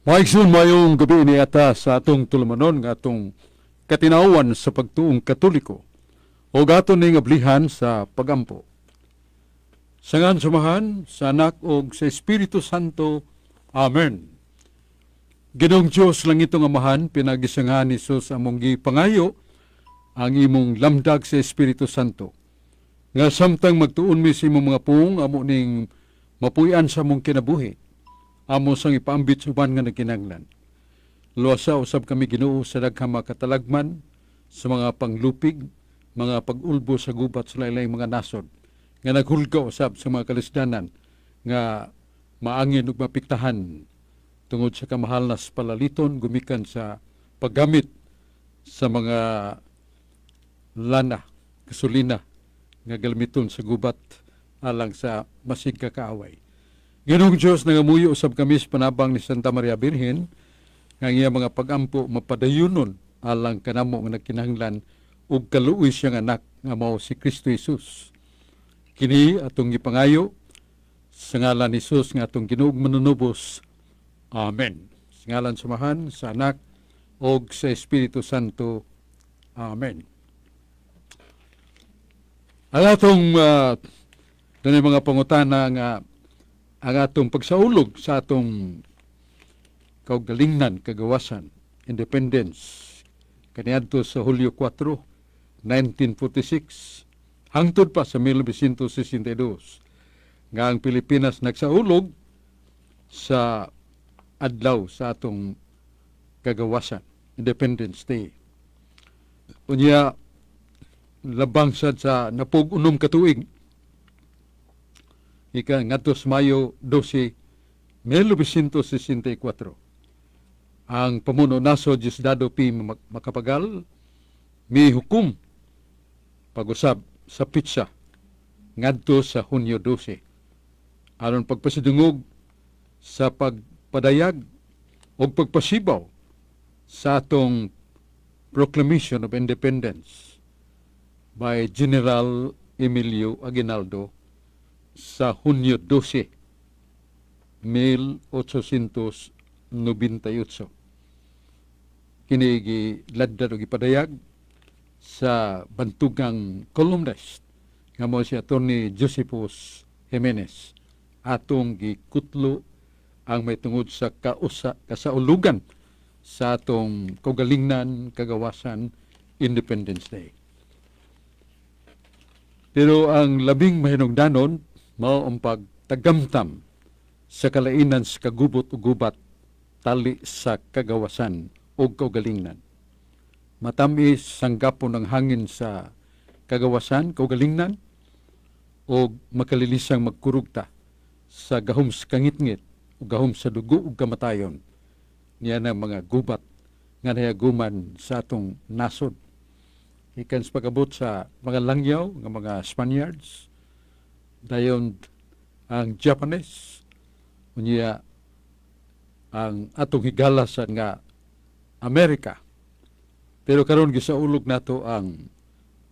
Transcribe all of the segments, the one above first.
Mga igsoon, maayong gabii niata sa atong tulumanon nga atong katinawan sa pagtuong Katoliko o ato ning ablihan sa pagampo. Sa ngalan sa Amahan, sa Anak o sa Espiritu Santo. Amen. Ginoong Diyos, langitong Amahan, pinaagi sa ngalan ni Jesus among gipangayo ang imong lamdag sa Espiritu Santo. Nga samtang magtuon mi sa imong mga puong, amo ning mapuy-an sa among kinabuhi. Amo sang ipaambit sa uban nga nagkinahanglan. Luwasa usab kami, Ginoo, sa daghang mga katalagman, sa mga panglupig, mga pag-ulbo sa gubat sa lain mga nasod, nga naghulga usab sa mga kalisdanan nga maangin ug mapiktahan tungod sa kamahal na sa palaliton gumikan sa paggamit sa mga lana, gasolina nga gamiton sa gubat alang sa masig kakaaway. Ginoong Diyos, nangamuyo usab kami sa panabang ni Santa Maria Birhen nga ang iya mga pagampo mapadayunon alang kanamo nga nagkinahanglan ug kaluoy siyang anak nga mao si Kristo Jesus. Kini atong gipangayo sa ngalan ni Jesus nga atong Ginoo ug Manunubos. Amen. Sa ngalan sa Amahan, sa Anak ug sa Espiritu Santo. Amen. Ang atong dunay mga pangutana nga ang atong pagsaulog sa atong kaugalingnan, kagawasan, independence, kaniadto sa Hulyo 4, 1946, hangtod pa sa 1962, nga ang Pilipinas nagsaulog sa adlaw sa atong kagawasan, Independence Day. Unya, labang sad sa 45 ka tuig, ika ngadto sa Mayo 12, 1964, ang pamuno nasod Diosdado P. Macapagal mihukom pag-usab sa petsa ngadto sa Hunyo 12 aron pagpasidungog sa pagpadayag o pagpasibaw sa atong Proclamation of Independence by General Emilio Aguinaldo sa Hunyo 12, 1898. Kini giladlad o gipadayag sa bantugang columnist nga mao si Atty. Josephus Jimenez. Atong gikutlo ang may tungod sa kausa kasaulugan sa atong kaugalingnan, kagawasan, Independence Day. Pero ang labing mahinungdanon mao ang pagtagamtam sa kalainan sa kagubot o gubat tali sa kagawasan o kaugalingnan. Matamis sanggapon ang hangin sa kagawasan, kaugalingnan, o makalilisang magkurugta sa gahom sa kangitngit o gahom sa dugo ug kamatayon niya ng mga gubat nga nahiaguman sa atong nasod. Ikan sa pag-abot sa mga langyaw nga mga Spaniards, dayon ang Japanese, unya ang atong higalasan nga Amerika. Pero karon gisaulog nato ang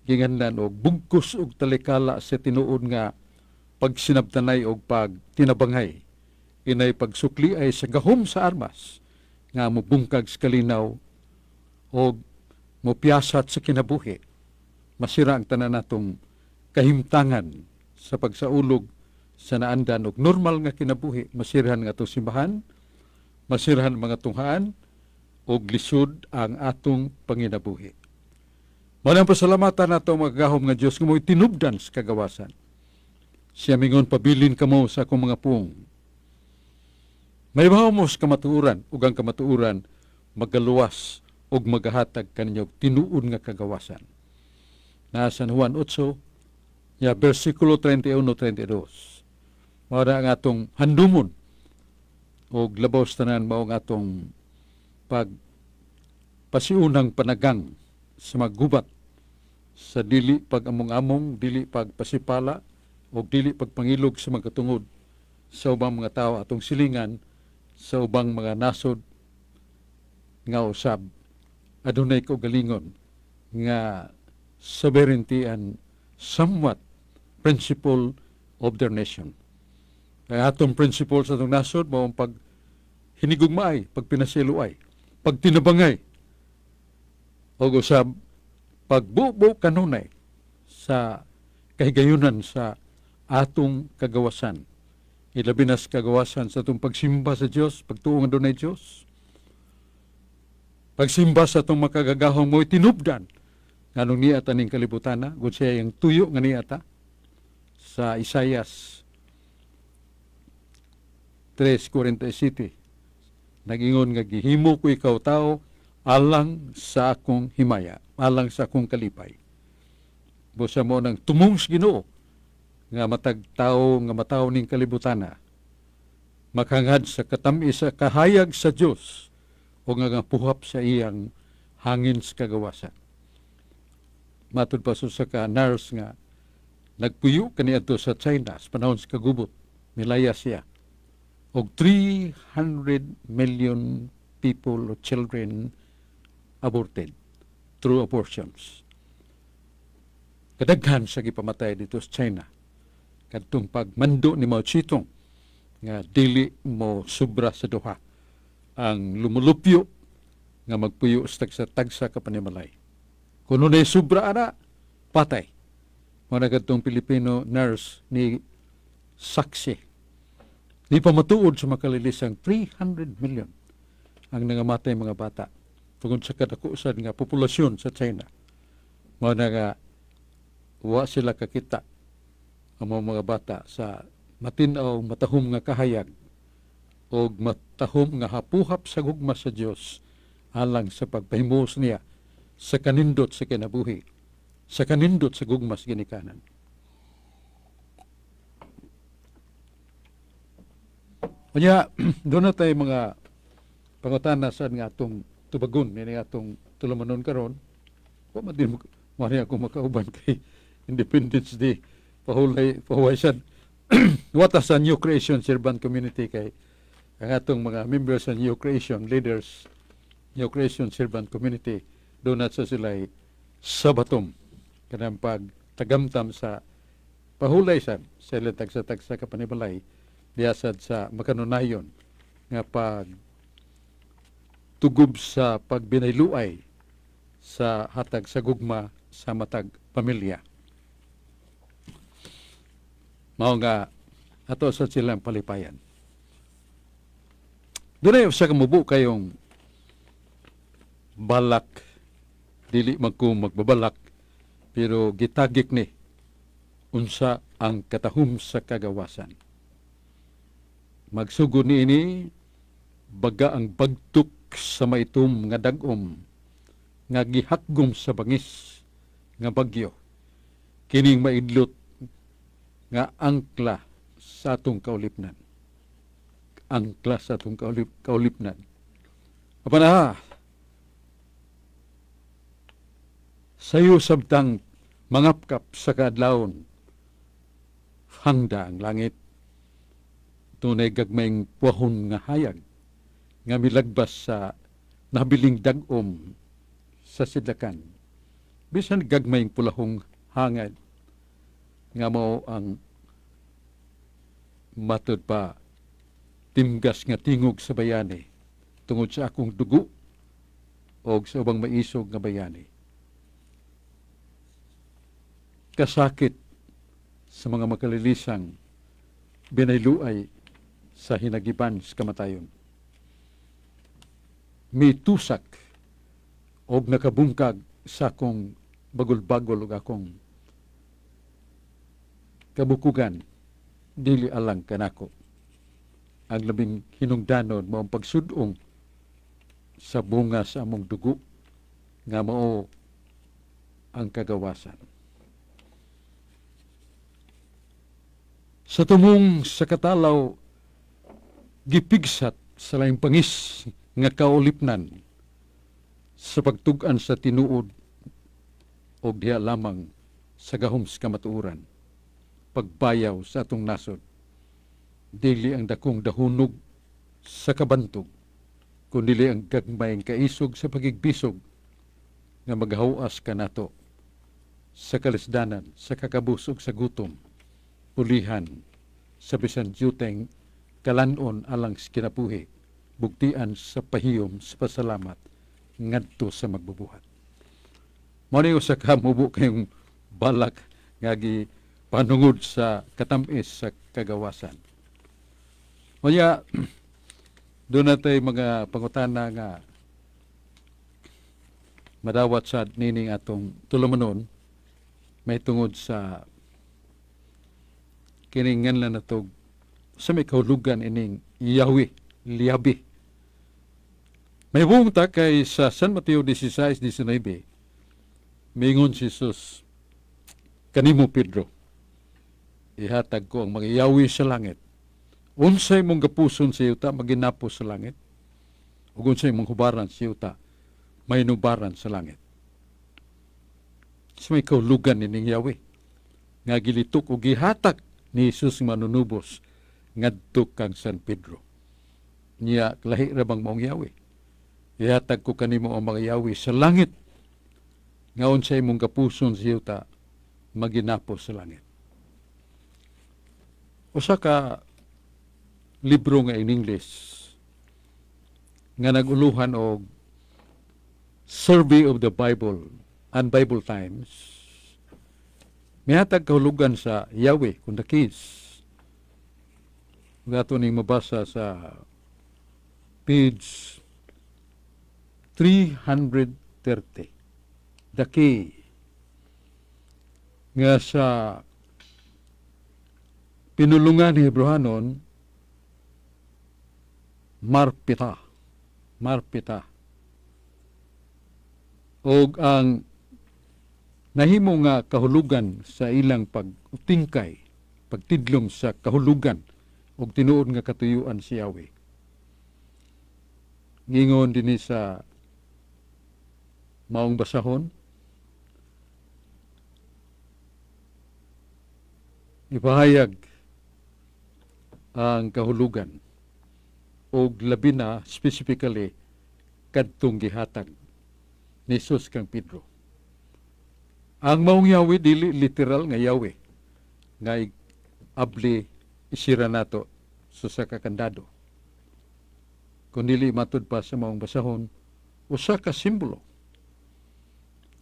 ginganlan og bugkos og talikala sa tinuod nga pagsinabtanay og pagtinabangay inay pagsukli ay sa gahom sa armas nga mobungkag sa kalinaw og mopiyasat sa kinabuhi, masira ang tanan natong kahimtangan sa pagsaulog sa naandan og normal nga kinabuhi, masirahan nga atong simbahan, masirahan mga tunghaan og lisod ang atong panginabuhi. Manang pasalamatan nato ang magagahom nga Dios nga mo'y tinubdan sa kagawasan. Siya mingon, "Pabilin kamo sa akong mga puong. Mahibaw mo sa kamatuoran ug ang kamatuoran magaluwas ug magahatag kaninyo og tinuod nga kagawasan." Na San Juan 8, ya bersikulo 31-32. Mao na ang atong handumon og labaw sa tanan mao ang atong pag pasiunang panagang sa maggubat sa dili pag-among-among, dili pagpasipala o dili pagpangilog sa magkatungod sa ubang mga tao atong silingan, sa ubang mga nasod nga usab adunay kaugalingon nga sovereignty and somewhat principle of their nation. Kaya atong principle sa atong nasod mao ang pag Hinigugmaay, pagpinasiluay, pagtinabangay, o usab pagbubo kanunay sa kahigayunan sa atong kagawasan. Ilabi na sa kagawasan sa atong pagsimba sa Dios, pagtuo nga dunay Dios. Pagsimba sa atong makagagahong mo'y tinubdan nganong niata ning kalibutana, gud siya yung tuyo nga niata sa Isaias 3:47. Nagingon nga gihimo ko ikaw, tao, alang sa akong himaya, alang sa akong kalipay. Busa mo nang tumong sa Ginoo nga matag tao nga matawo ning kalibutana makangad sa katamis sa kahayag sa Dios o nga nga puhap sa iyang hangin sa kagawasan. Matud pa sa ka nurse nga nagpuyo kaniadto sa China sa panahon sa kagubot, milaya siya. Og 300 million people or children aborted through abortions. Kadaghan sa gipamatay dito sa China. Kadtong pagmando ni Mao Zedong nga dili mo sobra sa duha ang lumulupyo nga magpuyo sa tagsa-tagsa ka panimalay. Kung na sobra ana, patay. Mao na kadtong Pilipino nurse ni saksi. Ni pamatuod sa makalilisang 300 million ang nangamatay mga bata tungod sa kadako sad nga populasyon sa China. Mao na nga wa sila kakita ang mga bata sa matin-aw, matahom nga kahayag o matahom nga hapuhap sa gugma sa Dios alang sa pagpahimos niya sa kanindot sa kinabuhi, sa kanindot sa gugma sa ginikanan. Unya, doon na tayo mga pangutana sa nga atong tubagon, ini atong tulumanon karon. Wa man din mo ako makauban kay Independence Day pahulay pahuway sad. Wata sa New Creation Servant Community kay ang atong mga members sa New Creation Leaders, New Creation Servant Community, doon na sa sila'y sabatom kanang pagtagamtam sa pahulay sad sa ilang tagsa-tagsa ka panimalay diha sad sa makanunayon nga pag tugob sa pagbinayluay sa hatag sa gugma sa matag pamilya. Mao nga ato sa silang palipayan. Dunay usa ka mubo kayong balak, dili man ko magbabalak, pero gitagik ni unsa ang katahum sa kagawasan. Magsugod ni ini baga ang bagtok sa maitom nga dag-om nga gihakgom sa bangis nga bagyo, kining maidlot nga angkla sa atong kaulipnan, angkla sa atong kaulipnan. Apan sayo sabtang mangapkap sa kaadlawon, hangda ang langit, tunay gagmayng puwahon nga hayag nga milagbas sa nabiling dag-om sa sidlakan, bisan gagmayng pulahong hangad nga mao ang matud pa timgas nga tingog sa bayani tungod sa akong dugo og sa ubang maisog nga bayani. Kasakit sa mga makalilisang binayluay sa hinagiban sa kamatayon. Mitusak og nakabungkag sa akong bagol-bagol og akong kabukugan, dili alang kanako. Ang labing hinungdanon mao ang pagsudong sa bunga sa among dugo nga mao ang kagawasan. Sa tumong sa katalaw, gipigsat sa laing pangis nga kaulipnan sa pagtug-an sa tinuod og diha lamang sa gahom sa kamatuoran, pagbayaw sa atong nasod, dili ang dakong dahunog sa kabantog, kundi ang gagmayng kaisog sa pagigbisog nga magahawas kanato sa kalisdanan, sa kakabusog, sa gutom, pulihan sa bisan juteng kalanon alang sa kinabuhi. Bugtian sa pahiyom sa pasalamat ngadto sa magbubuhat. Mao ni usa ka mubo kayong balak nga gi panungod sa katamis sa kagawasan. Unya, duna tay mga pangutana nga madawat sa nining atong tulumanon may tungod sa kining nganlan nato sa may kahulugan ining Yahweh, Liabi. May buong ta kay sa San Mateo 16:19, mingon si Jesus, "Kanimo, Pedro, ihatag ko ang mga yawi sa langit. Unsay mong gapuson sa yuta, maginapos sa langit. Ug unsay mong hubaran sa yuta, mahinubaran sa langit." Sa may kahulugan ining Yahweh nga gilitok o gihatag ni Jesus manunubos ngadto kang San Pedro. Niya, lahi ra bang maong Yahweh? Ihatag ko kanimo ang mga yawi sa langit nga unsay imong gapuson sa yuta, maginapos sa langit. Usa ka libro nga in English nga naguluhan og Survey of the Bible and Bible Times mihatag kahulugan sa Yahweh kung the keys. Ato ning mabasa sa page 330. The key nga sa pinulungan ni Hebrehanon, marpita, marpita, og ang nahimo nga kahulugan sa ilang pagtingkay, pagtidlom sa kahulugan og tinuod nga katuyuan si Yahweh, ngingon dinhi sa maong basahon, ipahayag ang kahulugan og labi na specifically kadtong gihatag ni Jesus kang Pedro. Ang maong Yahweh dili literal nga Yahweh nga abli isira nato sa sa kakandado. Kun dili, matud pa sa maong basahon, usa ka simbolo.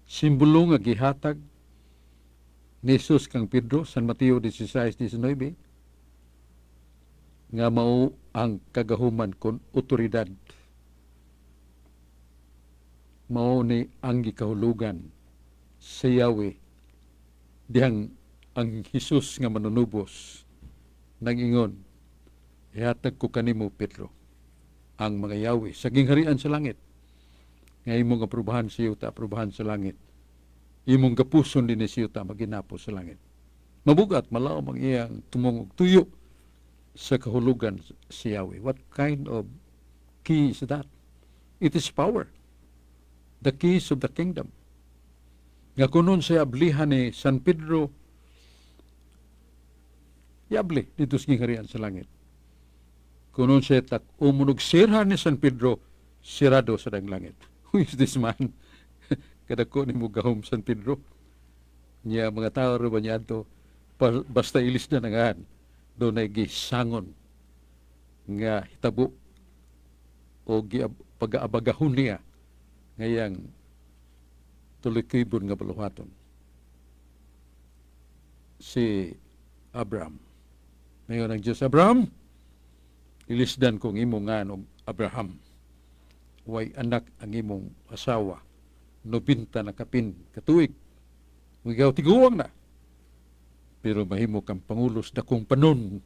Simbolo nga gihatag ni Jesus kang Pedro, San Mateo 16:19, nga mao ang kagahuman kon otoridad. Mao ni ang gikahulugan sa Yahweh dihang ang Jesus nga manunubos nag-ingon, "Ihatag ko kanimo, Pedro, ang mga yawi sa gingharian sa langit nga imong aprobahan sa yuta, aprobahan sa langit, imong gapuson dinhi sa yuta, maginapos sa langit." Mabugat malaom ang iyang tumong og tuyo sa kahulugan si Yahweh. What kind of key is that? It is power, the keys of the kingdom nga kunon sa ablihan ni San Pedro, yabli dito sa gingharian sa langit. Kunon siya tak umunog sirhan ni San Pedro, sirado sa dang langit. Who is this man? Kadako ni mo gahom, San Pedro. Niya mga tao ra ba niya ato, basta ilis na nangahan, dunay gisangon nga hitabo o pag-aabagahon niya ngayang tuloy-kibon nga baluhaton. Si Abraham. Ngayon ang Diyos, "Abraham, ilisdan kong imong ngan og Abraham. Way anak ang imong asawa. 90 na kapin katuig. Ikaw tiguang na. Pero mahimo kang pangulo sa dakong panon.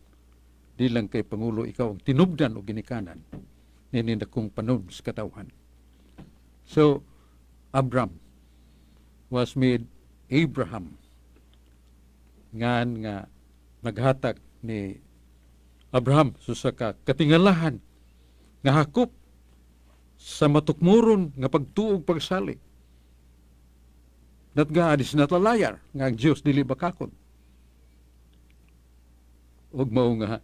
Di lang kay pangulo, ikaw ang tinubdan o ginikanan nini dakong panon sa katawhan." So, Abram was made Abraham. Ngan nga naghatag ni Abraham sa ka katingalahan nga hakop sa matukmuron nga pagtuog, pagsali that God is not a liar, nga ang Diyos dili bakakon. Ug mao nga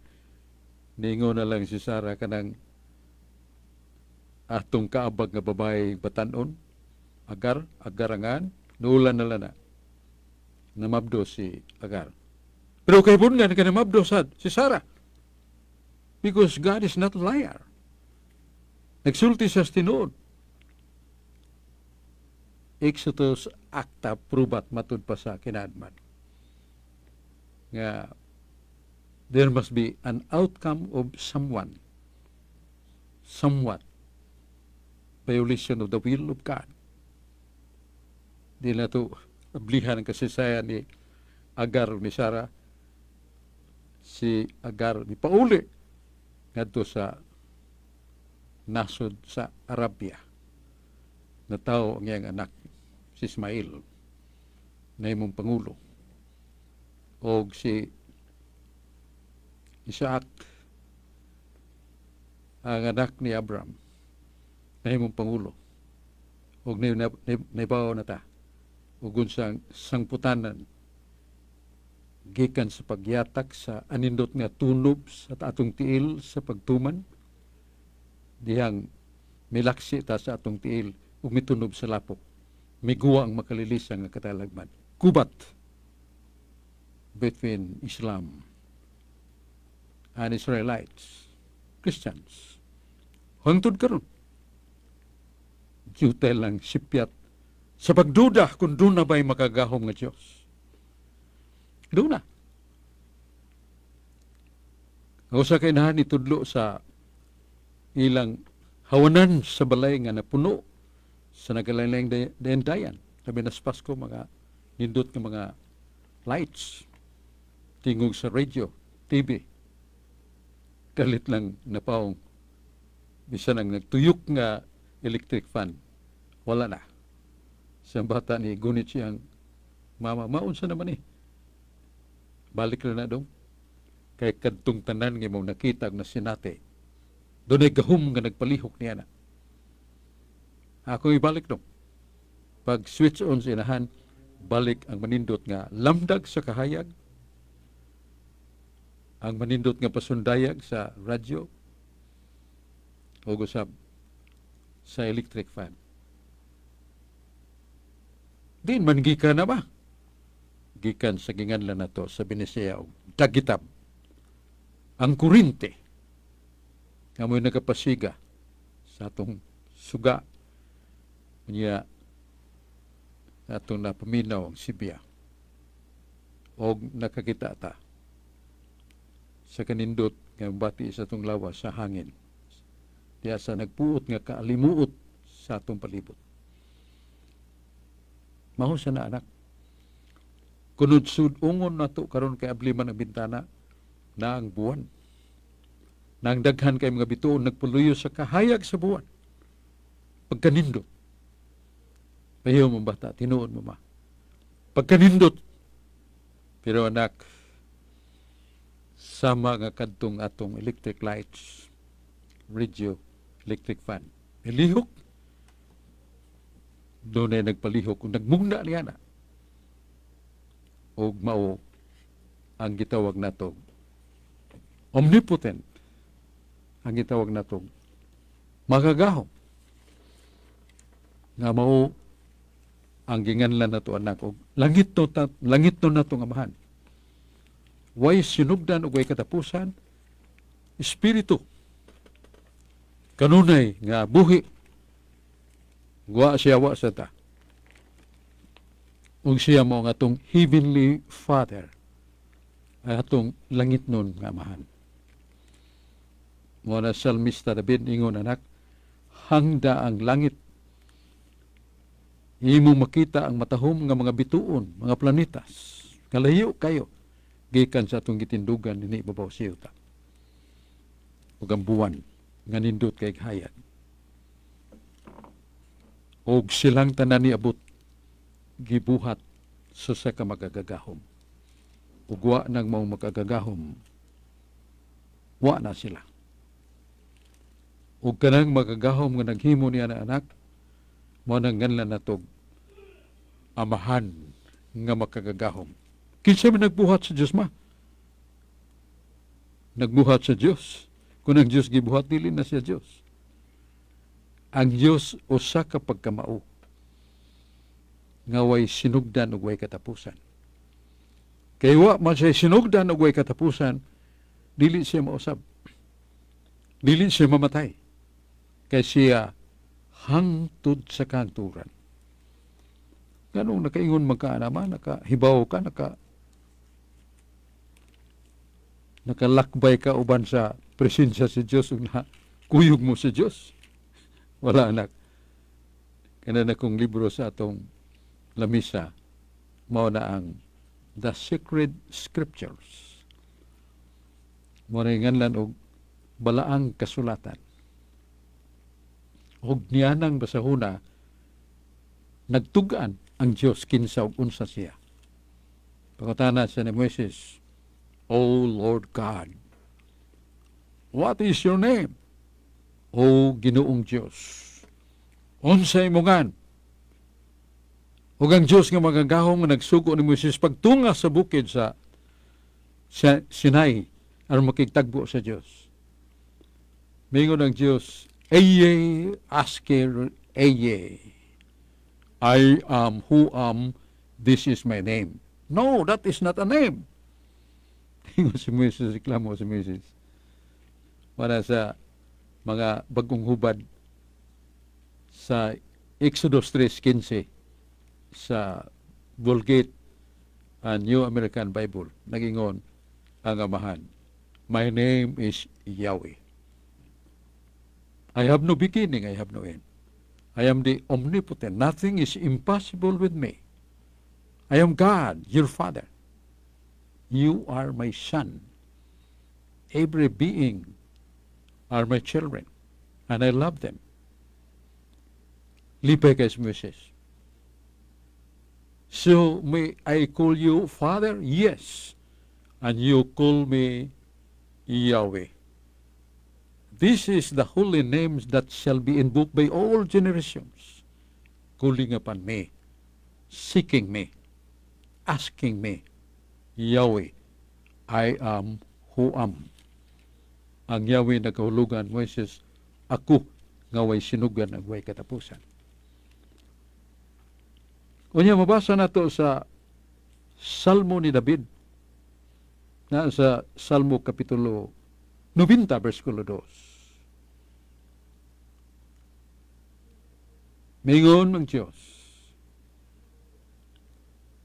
ningon na lang si Sarah kanang atong kaabag nga babae batanon, Agar, Agarangan, nuulan na lang na namabdo si Agar. Pero kay bungan ka namabdo sad si Sarah. Because God is not liar. Nagsulti siya sa tinuod. Exitus acta probat, matud pa sa kinaadman. Nga there must be an outcome of someone, somewhat, violation of the will of God. Di na to ablihan ang kasaysayan ni Agar, ni Sarah. Si Agar ni pauli ngadto sa nasod sa Arabia. Natawo ang iyang anak si Ismail na imong pangulo. Og si Isaac, ang anak ni Abraham, na imong pangulo. Og naibaw na ta ug unsang sangputanan gikan sa pagyatak sa anindot nga tunob sa atong tiil sa pagtuman, dihang milaksi ta sa atong tiil ug mitunob sa lapok, miguwa ang makalilisan nga katalagman, gubat between Islam and Israelites, Christians, hangtod karon jutel lang sipyat sa pagduda kung duna ba'y makagahom nga Diyos. Duna. Ang usa ka inahan itudlo sa ilang hawanan sa balay nga napuno sa nagkalain-laing dayandayan. Labi na sa Pasko, mga nindot nga mga lights, tingog sa radio, TV. Kalit lang napaong bisan ang nagtuyok nga electric fan. Wala na. Siyang bata ni gunit siyang mama, "Maunsa naman eh. Balik na na dong." Kay kadtong tanan nga imong nakita ug nasinati, dunay gahom nga nagpalihok niya na. Ako ibalik dong. Pag switch on sa inahan, balik ang manindot nga lamdag sa kahayag, ang manindot nga pasundayag sa radyo, o usab sa electric fan. Din man gikan na ba? Gikan sa ginganlan nato sa Binisaya og Dagitab. Ang kurinte nga mo'y nagapasiga sa atong suga, unya atong napaminaw ang sibya og nakakita ta sa kanindot nga bati sa atong lawas sa hangin diya sa nagpuot nga kaalimuot sa atong palibot. Mao sa na, anak. Kunud sud-ungon nato karon kay abli man ang bintana na ang buwan. Na ang daghan kay mga bituon nagpuluyo sa kahayag sa buwan. Pagkanindot. Pahiyo mo, bata, tinuod mo ma. Pagkanindot. Pero anak, sama nga kadtong atong electric lights, radio, electric fan. Nilihok. Dunay nagpalihok kung nagmugna niya na. Og mao ang gitawag nato omnipotent, ang gitawag nato makagahom nga mao ang ginganlan nato, anak, og langit no ta, langit no nato nga Amahan, way sinugdan ug way katapusan, espiritu kanunay nga buhi. Wa siya, wa sa ta, ug siya mao ang atong heavenly Father, ang atong langit nun nga Amahan. Mao na Salmista David ingon, anak, hangda ang langit, imong makita ang matahom nga mga bituon, mga planetas, kalayo kayo gikan sa atong gitindugan dinhi ibabaw sa yuta, ug ang buwan nga nindot kay hayag, og silang tanan niabot gibuhat sa usa ka makagagahom. Ug wa nang mao makagagahom, wa na sila. Ug kanang makagahom nga naghimo niya na, anak, mao nang nganlan natog Amahan nga makagagahom. Kinsa man nagbuhat sa Dios, ma? Nagbuhat sa Dios. Kung ang Dios gibuhat, dili na siya Dios. Ang Dios usa ka pagkamao nga way sinugdan ug way katapusan. Kay wa man siya sinugdan ug way katapusan, dili siya mausab. Dili siya mamatay. Kay siya hangtod sa kahangturan. Nganong nakaingon man ka naman, nakahibaw ka, nakalakbay ka uban sa presensya sa Dios ug na kuyog mo sa Dios. Wala, anak. Kana na kong libro sa atong lamisa, mao na ang The Sacred Scriptures. Mao na nganlan og balaang kasulatan. Og niyanang basahuna, nagtugaan ang Dios kinsa ug unsa siya. Pangutana siya ni Moises, "O Lord God, what is your name?" O Ginoong Dios, unsa imong ngan? Ug ang Dios nga magagahom nga nagsugo ni Moises pagtunga sa bukid sa Sinai aron makigtagbo sa Dios. Mingon ang Dios, "Ehyeh Asher Ehyeh. I am who am, this is my name." "No, that is not a name." Ingon si Moises, reklamo si Moises. Para sa mga bagong hubad sa Exodus 3:15 sa Vulgate and New American Bible, nagingon ang Amahan, "My name is Yahweh. I have no beginning, I have no end. I am the omnipotent. Nothing is impossible with me. I am God, your Father. You are my son. Every being are my children, and I love them." Lipay kay si Moises. "So may I call you Father?" "Yes. And you call me Yahweh. This is the holy names that shall be invoked by all generations, calling upon me, seeking me, asking me, Yahweh, I am who am." Ang Yahweh nagkahulugan, Moises, ako nga way sinugdan ug way katapusan. Unya mabasa nato sa Salmo ni David na sa Salmo kapitulo 90 bersikulo 2. Mingon ang Diyos,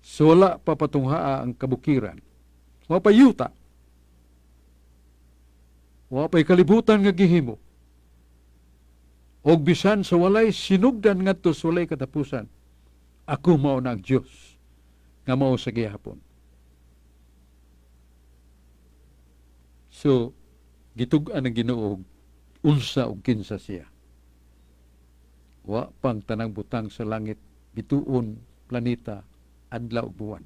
"So wala pa patunghaa ang kabukiran, wa pa yuta, wa pa'y kalibutan nga gihimo, og bisan sa walay sinugdan ngadto sa walay katapusan, ako mao na ang Dios nga mao sa gihapon." So, gitug-an ang Ginoo unsa ug kinsa siya. Wa pang tanang butang sa langit, bituon, planeta, adlaw ug buwan,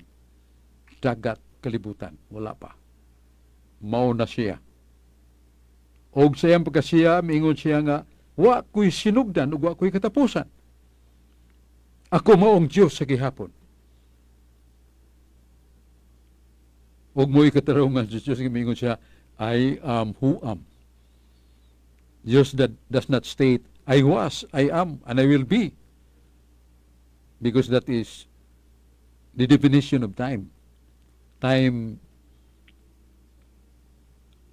dagat, kalibutan, wala pa. Mao na siya. Og sa iyang pagkasiya, miingon siya nga, wa ko'y sinugdan ug wa ko'y katapusan. Ako mao ang Dios sa gihapon. Og mo'y katarungan sa Dios, miingon siya, "I am who am." Dios that does not state, "I was, I am, and I will be." Because that is the definition of time. Time,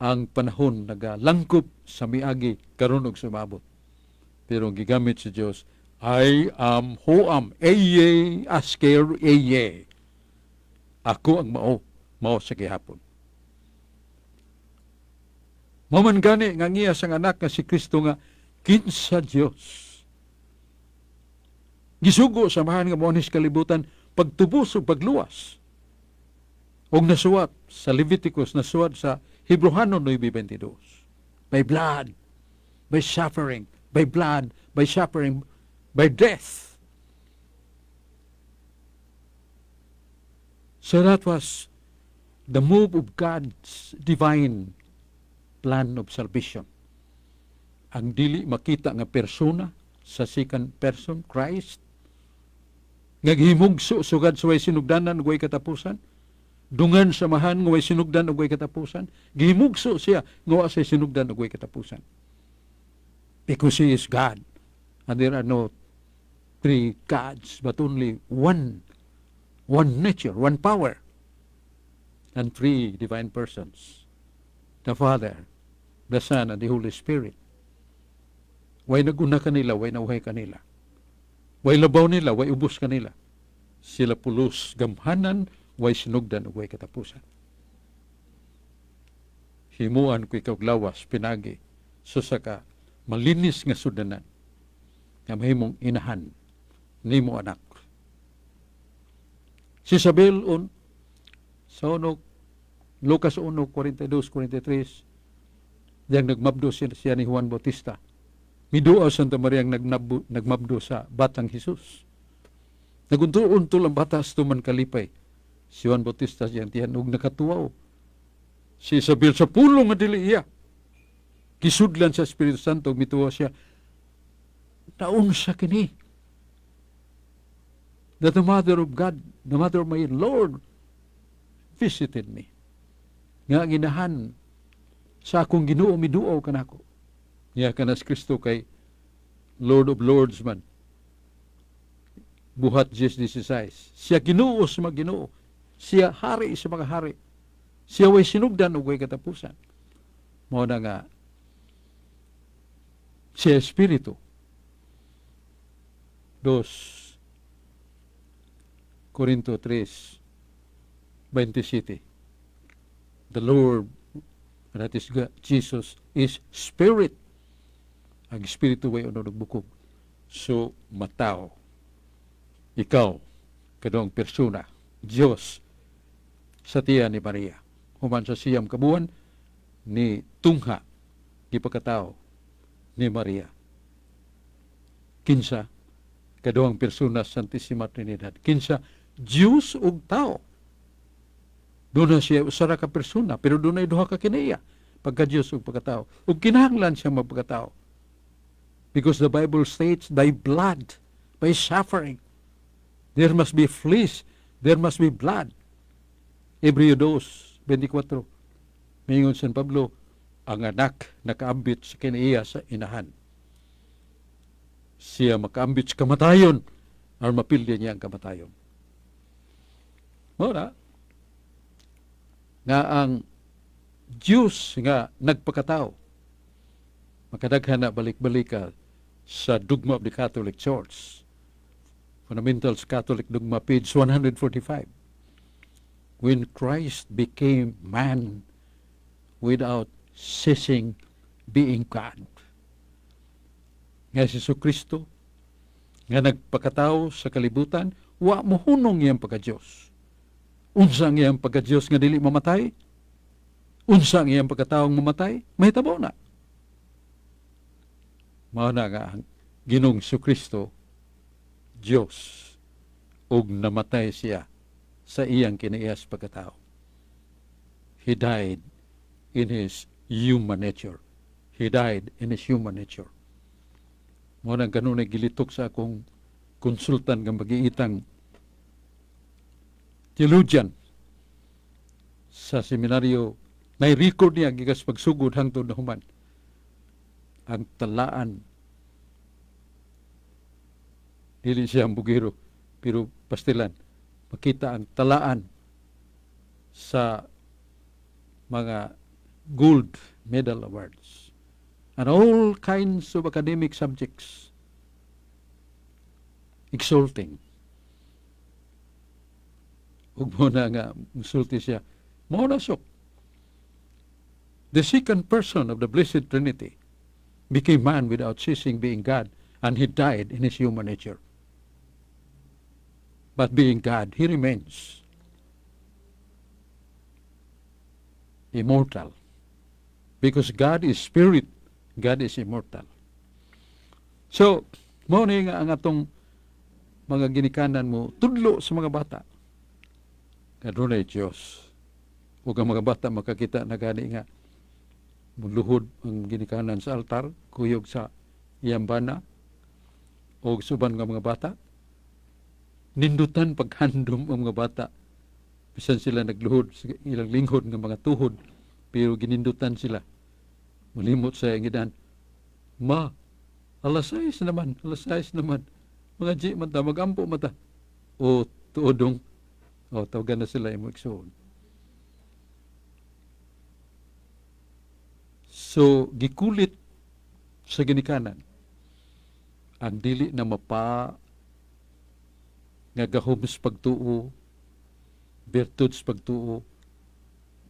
ang panahon nagalangkop sa miagi, karon ug sumabot. Pero ang gigamit sa Dios, "I am who am, Ehyeh, Asher, Ehyeh." Ako ang mao, mao sa gihapon. Mao man gani nga ngiya sang anak nga si Kristo nga kinsa Dios. Gisugo sa Amahan nga moanhis kalibutan pagtubos ug pagluwas. Og nasuwat sa Leviticus, nasuwat sa Hebreohanon 9:22. By blood, by suffering, by blood, by suffering, by death. So that was the move of God's divine plan of salvation. Ang dili makita nga persona sa second person, Christ, nga gihimugso sugad sa way sinugdanan ug way katapusan, dungan sa Amahan nga way sinugdan ug way katapusan, gihimugso siya nga wa say sinugdan ug way katapusan. Because He is God, and there are no three gods, but only one, one nature, one power, and three divine persons, the Father, the Son, and the Holy Spirit. Way naguna kanila, way nauhay kanila. Way labaw nila, way ubos kanila. Sila pulos gamhanan, way sinugdan ug way katapusan. Himuan ko ikaw lawas pinagi sa ka malinis nga sudanan nga mahimong inahan nimo anak. Si Isabel on sa uno Lucas 1:42, 43, diyang nagmabdo siya ni Juan Bautista. Miduaw Santa Maria ang nagmabdo sa batang Jesus. Naguntul-untol ang bata sa tuman kalipay. Si Juan Bautista siyang tiyan og nakatuwaw. Si Isabel sa pulong nga dili iya. Gisudlan sa Espiritu Santo, mituwa siya. Naunsa kini? That the mother of God, the mother of my Lord, visited me. Nga ang inahan sa akong Ginoo miduaw kanako. Niya kanas Kristo kay Lord of Lords man. Buhat 10:16. Siya Ginoo sa mga Ginoo. Siya hari sa mga hari. Siya way sinugdan ug way katapusan. Mao na nga siya Espiritu. 2 Corinto 3:27. The Lord, that is God, Jesus, is Spirit. Ang Espiritu way unod nagbukog. So, matao. Ikaw, kaduhang persona, Diyos, sa tiyan ni Maria. Human sa 9 ka buwan, ni tungha, gipakatao ni Maria. Kinsa, kaduhang persona sa Santissima Trinidad. Kinsa, Diyos ug tao. Doon na siya usa ra ka persona, pero doon ay duha ka kinaiya, pagka Diyos ug pagkatao. Ug kinahanglan siya magpagkatao. Because the Bible states, by blood, by suffering, there must be flesh, there must be blood. Hebreo 2:24. Mingon San Pablo, ang anak nakaambit sa kinaiya sa inahan. Siya makaambit sa kamatayon, or mapildi niya ang kamatayon. Mao na nga ang Diyos nga nagpakatao, makadaghan na balik-balik ka sa dogma of the Catholic Church. Fundamentals Catholic Dogma, page 145. When Christ became man without ceasing being God. Nga si Kristo nga nagpakatao sa kalibutan, wa mohunong iyang pagka-Diyos. Unsa ang iyang pagka-Diyos nga dili mamatay? Unsa ang iyang pagkataong mamatay? Mahitabo na. Mao na nga ang Ginoong Kristo Diyos ug namatay siya sa iyang kinaiyas pagkatao. He died in his human nature. He died in his human nature. Mao nang kanunay gilitok sa akong konsultan nga magiitang theologian sa seminaryo, na record niya gikas pagsugod hangtod na human ang talaan. Dili siya ang bugiro, pero pastilan makita ang talaan sa mga gold medal awards and all kinds of academic subjects, exalting. Ug mo na nga musulti siya, mao na sok the second person of the Blessed Trinity became man without ceasing being God, and he died in his human nature. But being God, he remains immortal. Because God is spirit, God is immortal. So, mao ni nga ang atong mga ginikanan mo tudlo sa mga bata. Kadunay Diyos. Ug ang mga bata makakita na gani nga muluhod ang ginikanan sa altar, kuyog sa iyang bana, o suban nga mga bata. Nindutan paghandom ang mga bata. Bisan sila nagluhod sa ilang linghod nga mga tuhod, pero ginindutan sila. Mulimot sa iyang. Ma, alas 6 naman, alas 6 naman. Mga G man ta, magampo man ta. O tuodong, o tawagan na sila imo igsuon. So, gikulit sa ginikanan. Ang dili na mapa nga gahom sa pagtuo, birtud sa pagtuo,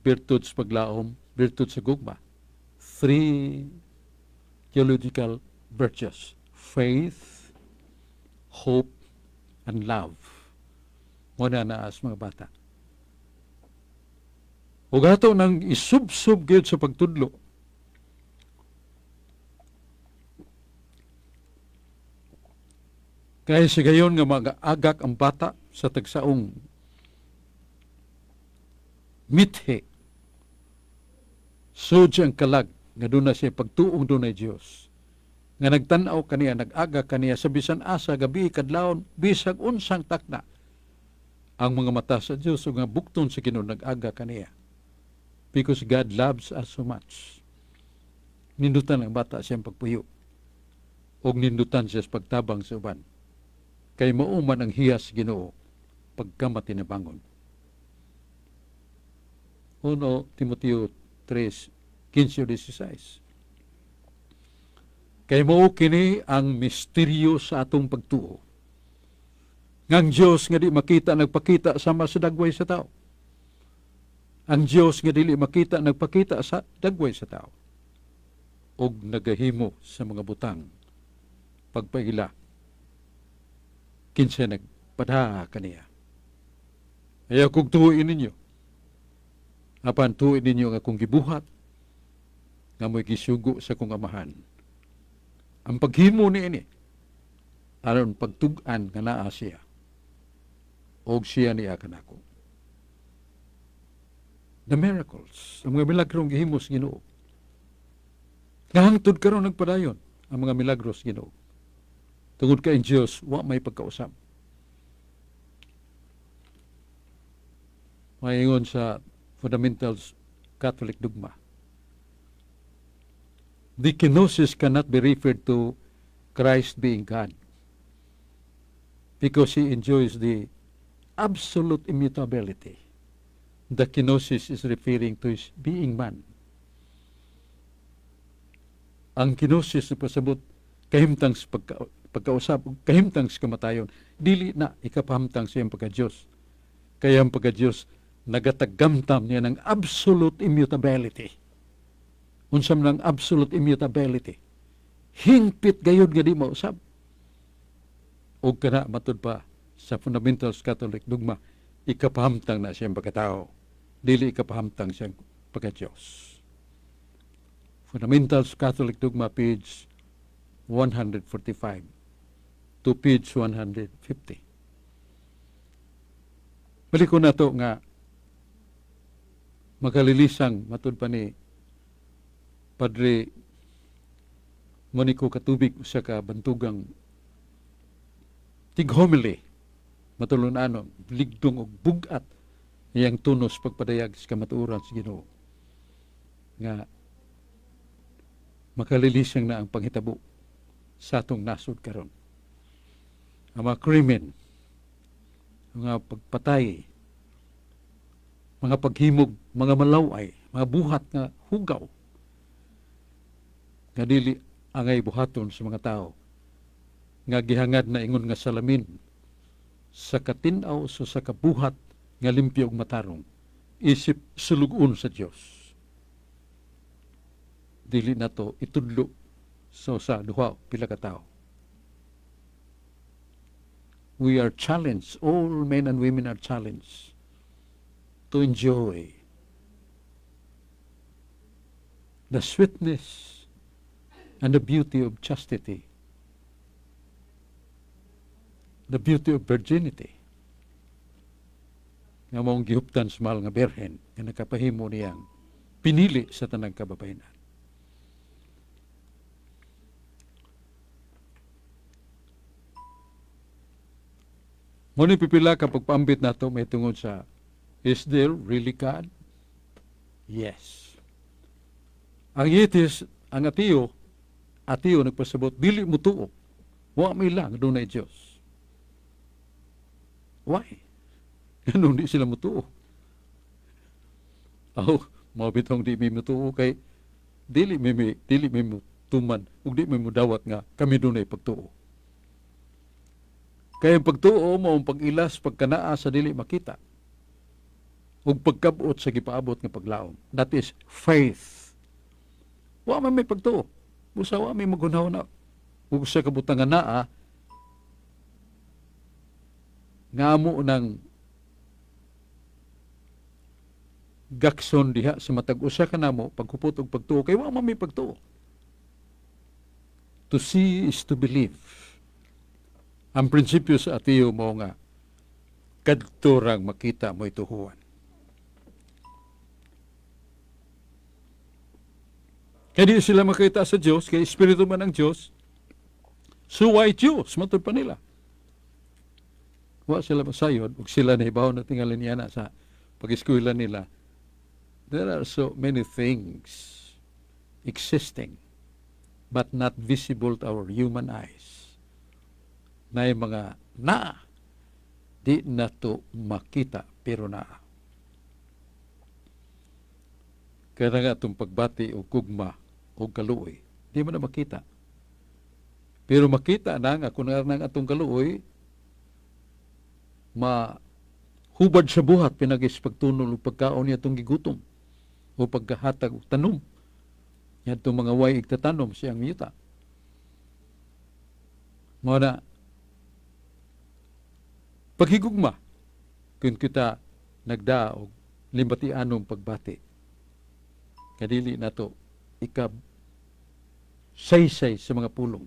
birtud sa paglaom, birtud sa gugma. Three theological virtues: faith, hope, and love. Mao na naa sa mga bata. Ug ato nang isubsob gyud sa pagtudlo. Kaya sa gayon nga mag-agak ang bata sa tagsaong mithi. Sud ang kalag nga duna siya pagtuong dunay Dios. Nga nagtan-aw kaniya, nag-aga kaniya sa bisan asa, gabi, kadlawon, bisag unsang takna. Ang mga mata sa Dios ug nga bukton sa Ginoo nag-aga kaniya. Because God loves us so much. Nindutan ang bata siyang pagpuyo. Og nindutan siya sa pagtabang sa uban. Kay mao man ang hiyas Ginoo pagkamatinabangon. 1 Timoteo 3:15-16. Kay mao kini ang misteryo sa atong pagtuo. Ngang Dios nga di makita nagpakita sama sa dagway sa tao. Ang Dios nga dili makita nagpakita sa dagway sa tao. Og nagahimo sa mga butang pagpaila kinsa nagpada kaniya. Ayaw kog tuoin ninyo. Apan tuoin ninyo nga akong gibuhat nga mo'y gisugo sa kong Amahan. Ang paghimo niini aron pagtug-an nga naa siya og siya niya kanako. The miracles, ang mga milagrong gihimo sa Ginoo. Nga hangtod karon nagpadayon ang mga milagro sa Ginoo. Tungod kay ang Dios wa may pagkausab. Maingon sa Fundamentals Catholic Dogma, the kenosis cannot be referred to Christ being God because he enjoys the absolute immutability. The kenosis is referring to his being man. Ang kenosis na pasabot kahimtang sa pagkausab, kahimtang sa kamatayon, dili na ikapahamtang sa iyang pagka-Diyos. Kaya ang pagka-Diyos nagatagamtam niya ng absolute immutability. Unsa man ang absolute immutability? Hingpit gayud nga di mausab. Og kana matud pa sa Fundamentals Catholic Dogma, ikapahamtang na siyang pagkatao, dili ikapahamtang siyang pagka-Diyos. Fundamentals Catholic Dogma, page 145 to page 150. Balik ko na to nga makalilisang matud pa ni Padre Monico Katubig, usa ka bantugang tig-homily, matulon-anon, ligdong og bugat iyang tunos pagpadayag sa kamatuoran sa Ginoo nga makalilisang na ang panghitabo sa atong nasod karon. Ang mga krimen, mga pagpatay, mga paghimog, mga malaway, mga buhat nga hugaw, nga dili angay buhaton sa mga tao, nga gihangad na ingon nga salamin sa katinaw sa kabuhat nga limpyo ug matarong, isip sulugon sa Dios. Dili nato itudlo sa usa, duha, pila ka tawo. We are challenged, all men and women are challenged to enjoy the sweetness and the beauty of chastity, the beauty of virginity, nga maong gihuptan sa mahal nga Birhen nga nakapahimo niyang pinili sa tanang kababayenan. Mao ni pipila ka pagpaambit nato may tungod sa "Is there really God?" Yes. Ang atheist, ang ateo, ateo nagpasabot, dili mo tuo. Wa may lang dunay Dios. Why? Ganun di sila mutuo. Aw, mao bitong di mi mutuo kay dili mi mutuman ug di mi mudawat nga kami dunay pagtuo. Kay ang pagtuo mao ang pag-ilas pagkanaa sa dili makita ug pagkabot sa gipaabot nga paglaom. That is faith. Wa man may pagtuo. Busa wa may maghunahuna ug sa kabutang nga naa nga amo ng gakson diha sa matag usa kanamo paghupot og pagtuo, kay wa man may pagtuo. To see is to believe. Ang prinsipyo sa ateo mao nga kadto rang makita mo'y tuhuan. Kaya di sila makita sa Diyos, kay Espiritu man ang Diyos. So why Diyos? Matod pa nila. Wa sila masayod, ug sila nahibaw na tingali niya na sa pag-eskwela nila. There are so many things existing but not visible to our human eyes. Naay mga naa, di na to makita, pero naa. Kaya nga itong pagbati o gugma o kaluoy, di mo na makita. Pero makita na nga kung nga atong kaluoy, mahubad sa buhat pinagis pagtunol o pagkaon niya itong gigutom o pagkahatag og tanom. Itong mga way igtatanom siyang yuta. Mao na, paghigugma, kung kita nagda og limbatianong pagbati, kadili na to ikab saysay sa mga pulong